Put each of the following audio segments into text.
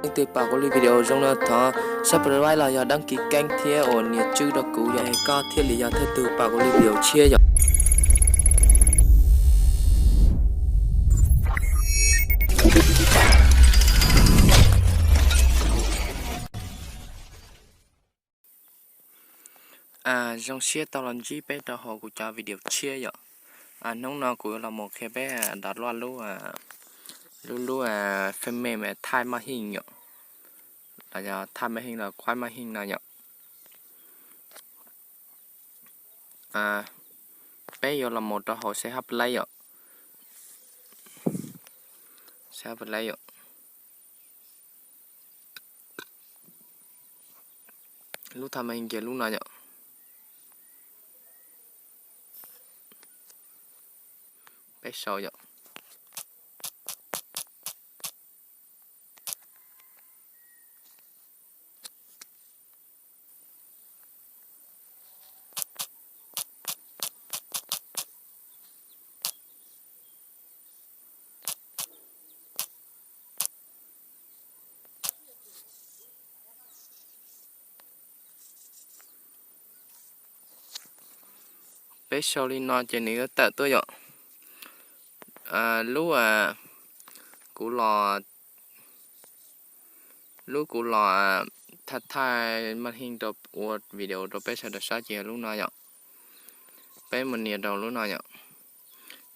Leej twg pom kuv li video zoo no thov subscribe los yog đăng ký kênh thiab ua nias tswb rau kuv yom, koj thiaj li yog thawj tug pom kuv li video tshiab yom. Zoo siab tau los ntsib peb rau hauv kuv cov video tshiab yom. Hnub no kuv los mus qhia peb download lub, lub, lub, fem mem thaij maj heej yom, los yog thaij maj heej los quaj maj heej no yom. Peb yuav los mus rau hauv C H Play yom. C H Play yom. Lub thaij maj heej ces lub no yom. Peb sau yom. Peb sau li no ces nws yuav tawm tuaj yom. Lub, kuv los, lub kuv los thaij thaij maj heej rau ua video rau peb sawv daws saib ces yog lub no yom. Peb mus nias rau lub no yom.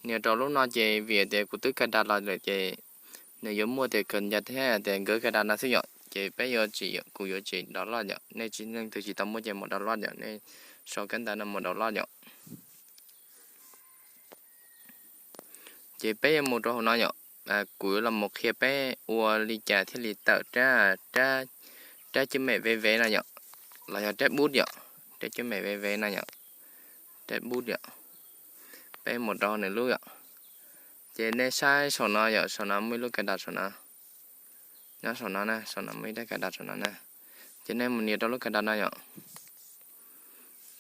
Nias rau lub no ces vim tias kuv twb cài đặt los lawm ces nws yuav muaj tias cài đặt thiab tias nkawd cài đặt no xwb yom. Ces peb yuav tsis, kuv yuav tsis download yom. Nej tsis, leej twg tsis tau muaj ces mus download yom, nej sau kab ntawv no mus download yom. Ces peb yuav mus rau hauv no yom. Kuv yuav los mus qhia peb ua li cas thiaj li tawm rab, rab cwj mem vev vev no yom, los yog rab bút yom, rab cwj mem vev vev no yom, rab bút yom. Peb mus rau nws lub yom. Ces nej saib saum no yom, saum no muaj ib lub cài đặt saum no. Nyob saum no na, saum no muaj ib rab cài đặt saum no na. Ces nej mus nias rau lub cài đặt no yom.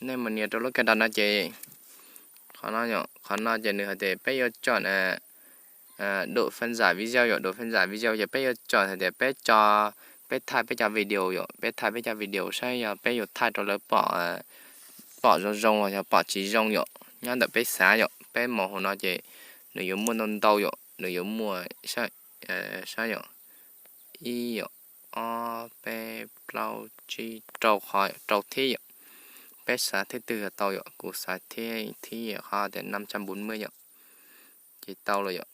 Nej mus nias rau lub cài đặt no ces qhov no, qhov no ces nws hais tias peb yuav chọn độ phân giải video yom, độ phân giải video ces peb yuav chọn hais tias peb tso, peb thaij peb cov video yom, peb thaij peb cov video saib yog peb yuav thaij rau lawv pom, pom zoo zoo los yog pom tsis zoo yom, nyob ntawm peb xav yom. Peb mus hauv no ces nws yuav muaj ntau ntau yom, nws yuav muaj, saib yom, ib yom, ob, peb, plaub, tsib, rau qhov, rau thib yom. Peb xav thib twg tau yom, kuv xav thib, thib qhov tias năm trăm bốn mươi yom, ces tau lawm yom.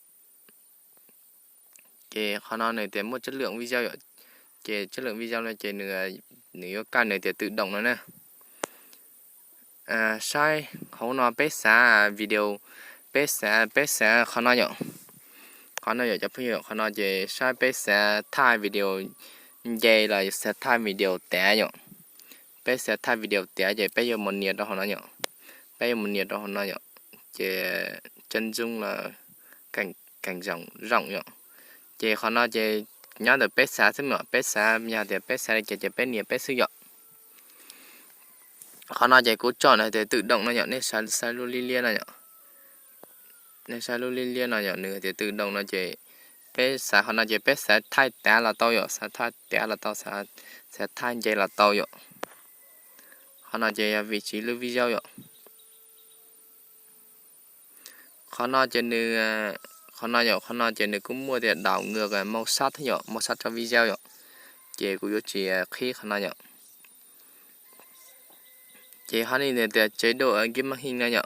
Ces qhov no nws tias muaj chất lượng video yom, ces chất lượng video no ces nws, nws yuav kaj nws tias tự động no na. Saib hauv no peb xav video, peb xav, peb xav qhov no yom. Qhov no yom cov phooj ywg, qhov no ces saib peb xav thaij video nce los xav thaij video tiav yom. Peb xav thaij video tiav ces peb yuav mus nias rau hauv no yom. Peb yuav mus nias rau hauv no yom. Ces chân dung là cẳng, cẳng rộng, rộng yom. Ces qhov no ces nyob ntawm peb xav xwb mas, peb xav, yog tias peb xav li cas ces peb nias peb xwb yom. Qhov no ces kuv chọn hais tias tự động no yom, nej saib lub liab liab no yom. Nej saib lub liab liab no yom, nws hais tias tự động no ces peb xav qhov no ces peb xav thaij tiav los tau yom, xav thaij tiav los tau, xav thaij nce los tau yom. Qhov no ces yog vị trí lub video yom. Qhov no ces nws, qhov no yom, qhov no ces nws kuj muaj tias đảo ngược màu sắc thiab yom, màu sắc trong video yom. Ces kuv yuav tsis qhib qhov no yom. Ces qhov no nws tias chế độ ghi màn hình no yom.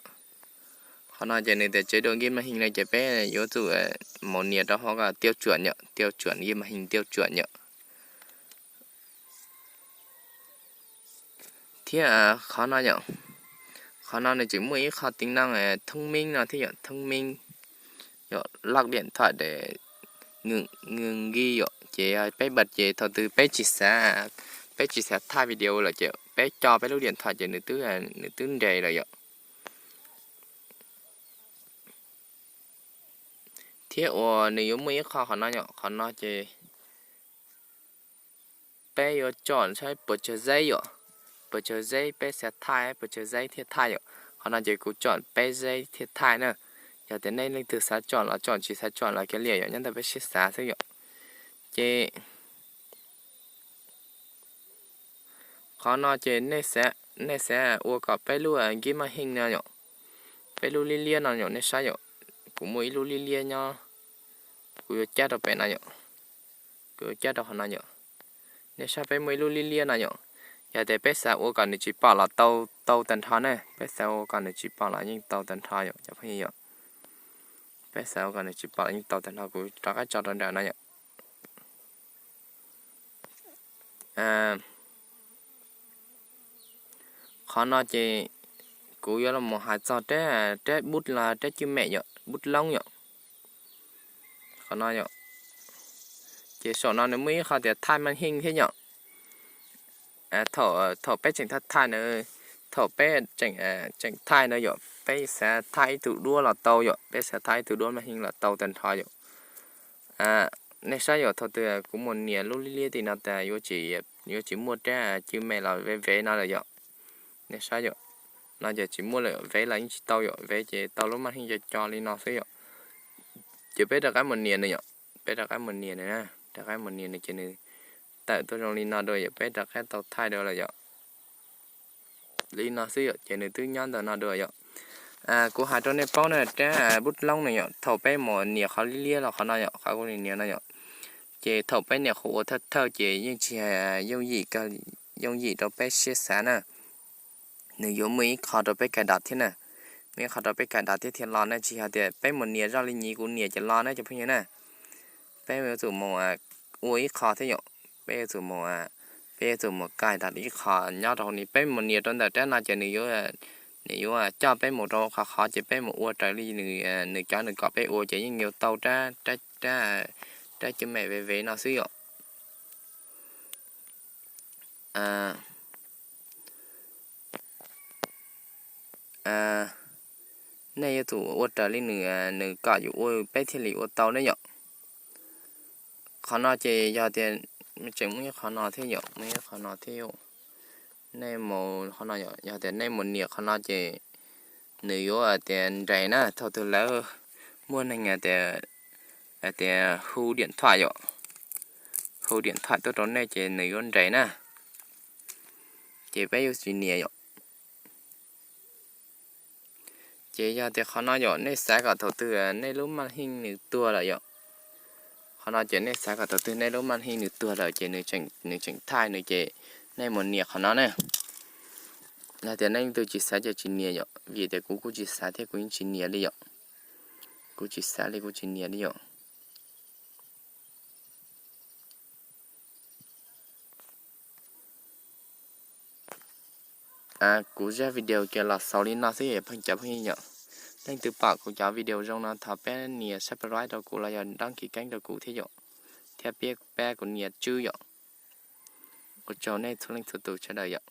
Qhov no ces nws tias chế độ ghi màn hình no ces peb yuav tsum mus nias rau hauv tiêu chuẩn yom, tiêu chuẩn ghi màn hình tiêu chuẩn yom. Thiab qhov no yom, qhov no nws tseem muaj ib qho tính năng thông minh no thiab yom, thông minh yom, lắp điện thoại để ngừng ghi yom. Ces peb bật ces thaum twg peb tsis xav, peb tsis xav thaij video lawm ces peb co peb lub điện thoại ces nws twb, nws twb nres lawm yom. Thiab uas nws yuav muaj ib qho qhov no yom, qhov no ces peb yuav chọn saib puas tsawg zeb yom, puas tsawg zeb peb xav thaij, puas tsawg zeb thiaj thaij yom. Qhov no ces kuv chọn peb zeb thiaj thaij na. Yog tias nej leej twg xav chọn los chọn, tsis xav chọn los kiag li yom, nyob ntawm peb siab xav xwb yom. Ces Qhov no ces nej xav ua kom peb lub nkib maj heej no yom, peb lub liab liab no yom, nej saib yom, kuv muaj ib lub liab liab nyob, kuv yuav cab rau pem no yom, kuv yuav cab rau qhov no yom. Nej saib peb muaj ib lub liab liab no yom, yog tias peb xav ua kom nws tsis pom los tau, tau tag nrho ne, peb xav ua kom nws tsis pom los yeej tau tag nrho yom cov phooj ywg yom. Peb xav ua kom nws tsis pom los yeej tau tag nrho, kuv rov qab tso rau nram no yom. Qhov no ces kuv yuav los hais txog rab, rab bút los rab cwj mem yom, bút loob yom. Qhov no yom, ces saum no nws muaj ib qho tias thaij maj heej thiab yom. Thaum peb tseem thaij thaij na, thaum peb tseem thaij na yom, peb xav thaij ib tug duab los tau yom, peb xav thaij ib tug duab maj heej los tau tag nrho yom. Nej saib yom, thaum twg kuv mus nias lub liab liab tim no tas yuav tsis muaj rab cwj mem los vev vev no lawm yom. Nej saib yom, no ces tsis muaj lawm, vev los yeej tsis tau yom, vev ces tau lub maj heej co co li no xwb yom. Ces peb rov qab mus nias nws yom, peb rov qab mus nias nws, rov qab mus nias nws ces nws tawm tuaj zoo li no dua yom, peb rov qab tau thaij dua lawm yom. Li no xwb yom, ces nws twb nyob ntawm no dua yom. Kuv hais rau nej paub na, rab bút loob no yom, thaum peb mus nias qhov liab liab los qhov no yom, qhov kuv nias no yom, ces thaum peb nias qhuav ua thawj thawj ces yeej tsis yooj yim, yooj yim rau peb siab xav na. Nws yuav muaj ib qho rau peb kais dam thiab na, muaj ib qho rau peb kais dam thiab thiaj los na, tsis yog tias peb mus nias zoj li nyiv kuv nias ces los na cov phooj ywg na. Peb yuav tsum mus ua ib qho thiab yom, peb yuav tsum mus, peb yuav tsum mus kais dam ib qho nyob rau hauv ni, peb mus nias rau ntawm rab no ces nws yuav, nws yuav coj peb mus rau qhov qhov ces peb mus ua raws li nws, nws cov nws kom peb ua ces yeej yuav tau rab, rab cwj mem vev vev no xwb yom. Nej yuav tsum ua raws li nws, nws kom yus ua peb thiaj li ua tau ne yom. Qhov no ces yog tias, tseem muaj ib qho no thiab yom, muaj ib qho no thiab yom. Nej mus qhov no yom, yog tias nej mus nias qhov no ces nws yuav hais tias nres na, thaum twg lawv muaj neeg hais tias hu diam thuam yom, hu diam thuam tuaj rau nej ces nws yuav nres na, ces peb yuav tsis nias yom. Ces yog tias qhov no yom, nej xav kom thaum twg nej lub maj heej nws tuag lawm yom, qhov no ces nej xav kom thaum twg nej lub maj heej nws tuag lawm ces nws tseem thaij nws ces nej mus nias qhov no ne. Yog tias nej leej twg tsis xav ces tsis nias yom, vim tias kuv kuj tsis xav thiab kuv yeej tsis nias li yom, kuv tsis xav li kuv tsis nias li yom. Kuv zaj video ces los xaus li no xwb cov phooj ywg yom. Leej twg pom kuv cov video zoo no thov peb nias subscribe rau kuv los yog đăng ký kênh rau kuv thiab yom, thiab peb, peb kuv nias tswb yom. Ua tsaug nej txhua leej txhua tus sawv daws yom.